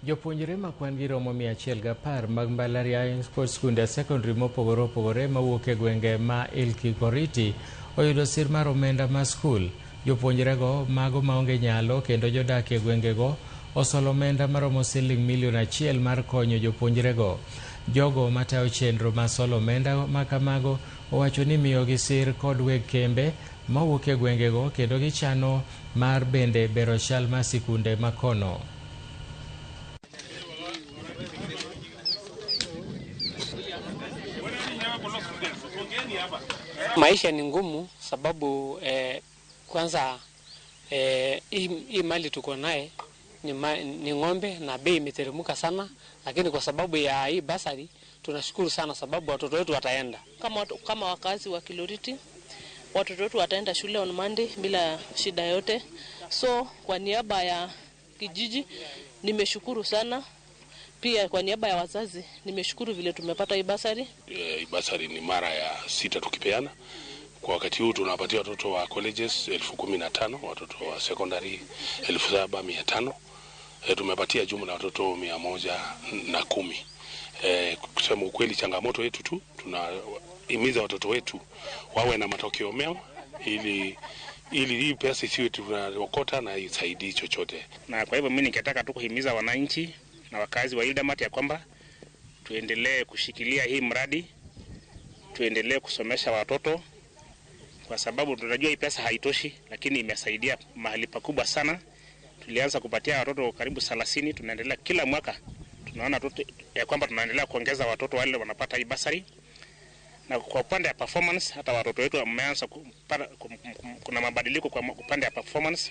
Jopuonjre ma kwan gi romo 110 mag mbalariany kod skunde sekondari mopogore opogore mawuok e gwenge ma Ilkigoriti oyudo sir mar omenda mar skul. Jopuonjrego mago maonge nyalo kendo jodak e gwengego osolo omenda maromo siling milion 1 mar konyo jopuonjrego. Jogo matayo chenro mar solo omenda makamago owacho ni miyogi sir kod weg kembe mawuok e gwengego kendo gichano mar bende bero chal mar sikunde makono. Maisha ni ngumu sababu kwanza hii mali tuko naye ni ng'ombe na bei imeteremka sana, lakini kwa sababu ya hii basari tunashukuru sana sababu watoto wetu wataenda. Kama wakazi wa Kiloriti, watoto wetu wataenda shule on Monday bila shida yote. So kwa niaba ya kijiji nimeshukuru sana. Pia kwa niaba ya wazazi nimeshukuru vile tumepata hii basari. Basari ni mara ya 6 tukipeana. Kwa wakati huu tunawapatia watoto wa colleges 15,000, watoto wa secondary 7,500. Tumepatia jumla watoto 110. Kusema ukweli, changamoto yetu tu tunahimiza watoto wetu wawe na matokeo mema ili hii pesa isiwe tunaokota na isaidii chochote. Na kwa hivyo mimi ningetaka tu kuhimiza wananchi na wakazi wa Ildamat ya kwamba tuendelee kushikilia hii mradi, tuendelee kusomesha watoto kwa sababu tunajua hii pesa haitoshi, lakini imesaidia mahali pakubwa sana. Tulianza kupatia watoto karibu 30, tunaendelea kila mwaka. Tunaona ya kwamba tunaendelea kuongeza watoto wale wanapata hii basari. Na kwa upande ya performance, hata watoto wetu wameanza kuna mabadiliko kwa upande ya performance.